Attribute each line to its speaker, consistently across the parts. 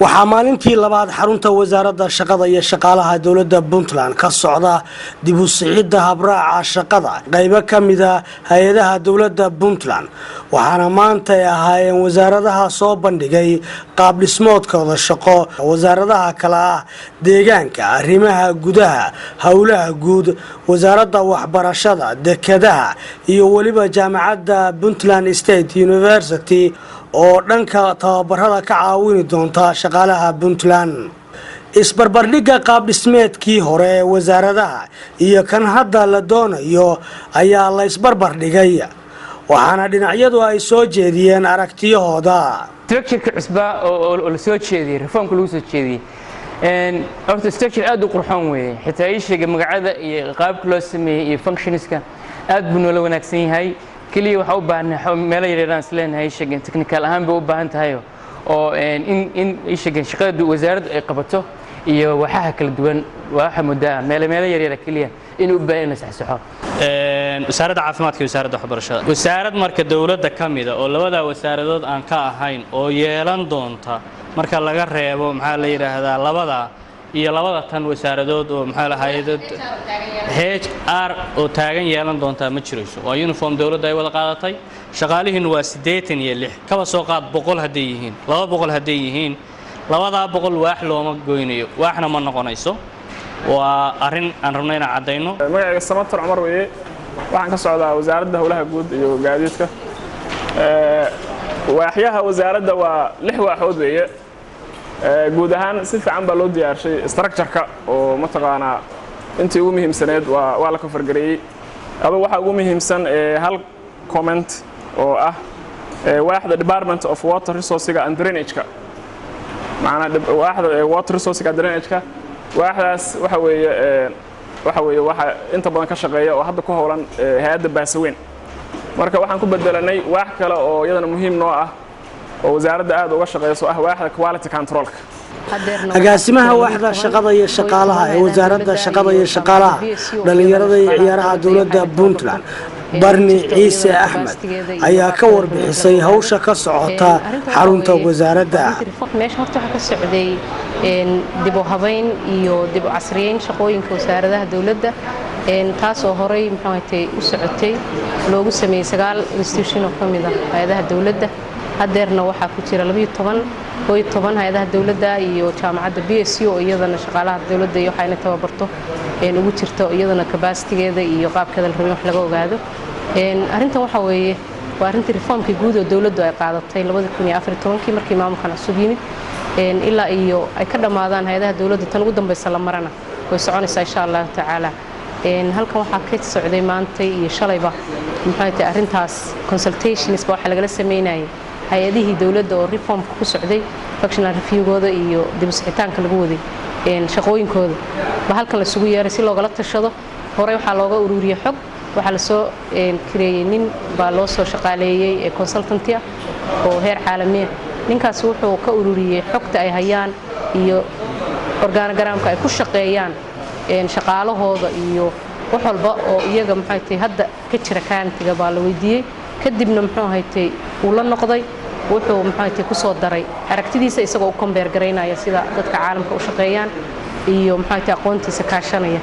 Speaker 1: Waxaa maalintii labaad xarunta Wasaaradda Shaqada iyo Shaqaalaha dowladda Puntland ka socda dib u sixidda habraaca shaqada qaybo ka mida hay-adaha dowladda Puntland, waxaana maanta ay ahaayeen wasaaradaha soo bandhigay qaab dhismoodkooda shaqo wasaaradaha kale ah Deegaanka, Arrimaha Gudaha, Howlaha Guud, Wasaaradda Waxbarashada, Dekadaha iyo weliba jaamacadda Puntland State University oo dhanka tababarada ka caawini doonta shaqaalaha Puntland. Isbarbardhigga qaab dhismeedkii hore ee wasaaradaha iyo kan hadda la doonayo ayaa la isbarbardhigay, waxaana dhinacyadu ay soo jeediyeen aragtiyahooda.
Speaker 2: Structure-ka cusbaa oo la soo jeediyey, reformka lagu soo jeediyey, horta structure aad u qurxoon weeye. Xitaa ii sheegay magacada iyo qaabka loo sameeyey iyo functionska aad buu noola wanaagsan yahay. Keliya waxaa u baahanay meelo yaryaraan is leenahay sheegeen technical ahaan bay u baahan tahay oo in ii sheegeen shaqada wasaaraddu ay qabato iyo waxaha kala duwan. Waxaa moodaa meelo yaryara keliya inuu u baahan in la saxsaxo.
Speaker 3: Wasaaradda Caafimaadka iyo Wasaaradda Waxbarashada, wasaarad marka dowladda ka mida oo labadaa wasaaradood aan ka ahayn oo yeelan doonta, marka laga reebo, maxaa la yidhaahdaa, labada iyo labada tan wasaaradood oo maxaa lahayd HR oo taagan yeelan doontaa, ma jirayso. Waa uniform dowladda ay wada qaadatay. Shaqaalihiinu waa 86. Kaba soo qaad 100 hadday yihiin, 200 hadday yihiin, labadaa 100 waax looma goynayo, waaxna ma noqonayso. Waa arrin aan rabno inaan caddayno.
Speaker 4: Magacayga Samatar Cumar weeye. Waxaan ka socdaa Wasaaradda Howlaha Guud iyo Gaadiidka. Waaxyaha wasaaradda waa lix waaxood weeye. Guud ahaan si fiican baa loo diyaarshay structure-ka oo mataqaanaa intii ugu muhiimsaneed waa la cover gareeyey. Adugu waxaa ugu muhiimsan hal comment oo ah waaxda Department of Water Resourcega and Drainage-ka, macnaa waaxda Water Resourcega and Drainage-ka. Waaxdaas waxa weeye waxa inta badan ka shaqeeya oo hadda ku howlan hay-adda Baasaweyn. Marka waxaan ku bedelanay waax kale oo iyadana muhiim noo ah oo wasaaradda aad uga shaqeyso, ah waaxda quality controlka.
Speaker 1: Agaasimaha waaxda shaqada iyo shaqaalaha ee Wasaaradda Shaqada iyo Shaqaalaha, Dhallinyarada iyo Ciyaaraha dowladda Puntland, Barni Ciise Axmed, ayaa ka warbixisay hawsha ka socota xarunta wasaaradda.
Speaker 5: Meesha horta waxaa ka socday dib u habayn iyo dib u casriyeyn shaqooyinka wasaaradaha dowladda, taasoo horey muxuu u socotay, loogu sameeyey sagaal institution oo ka mid ah hay-adaha dowladda. Haddeerna waxaa ku jira 12, 11 hay-adaha dowladda iyo jaamacadda BSU oo iyadana shaqaalaha dowladda iyo waxaa inay tababarto ugu jirto, iyadana capacity-geeda iyo qaabkeeda la rabay wax laga ogaado. Arrintan waxaa weeye waa arrintii reformkii guud oo dowladdu ay qaadatay 2014-kii markii maamulkan cusub yimid. Ilaa iyo ay ka dhammaadaan hay-adaha dowladda, tan ugu dambaysa la marana way soconaysaa, insha Allahu tacaala. Halkan waxaa ka socday maantay iyo shalayba, maxay tahay, arrintaas consultations ba waxaa lagala sameynayay hay-adihii dowladda oo reformka ku socday, functional reviewgooda iyo dib u sixitaanka lagu waday shaqooyinkooda ba halkan la isugu yeeray si loogala tashado. Horey waxaa looga ururiyey xog, waxaa lasoo kireeyey nin baa loo soo shaqaaleeyey ee consultanty ah oo heer caalamiya. Ninkaas wuxuu ka ururiyey xogta ay hayaan iyo organogramka ay ku shaqeeyaan shaqaalahooda iyo wax walba oo iyaga, maxay tahay, hadda ka jira kaantiga baa la weydiiyey. Kadibna, muxuu haytay, uu la noqday, wuxuu, maxay tahay, kusoo daray aragtidiisa, isagoo u compare garaynaya sida dadka caalamka u shaqeeyaan iyo, maxay tahay, aqoontiisa kaashanaya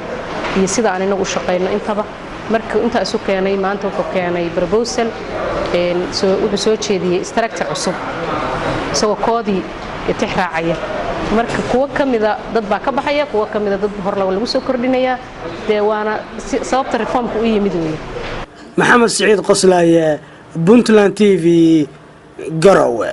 Speaker 5: iyo sida aan inagu u shaqeyno intaba. Marka intaa isu keenay, maanta wuxuu keenay proposal, wuxuu soo jeediyey structure cusub isagoo koodii tix raacaya. Marka kuwo ka mida dad baa ka baxaya, kuwo ka mida dad hor lagu soo kordhinayaa. Dee waana sababta reformka u yimid weeye.
Speaker 1: Maxamed Siciid Qoslaaye, Puntland TV, Garowe.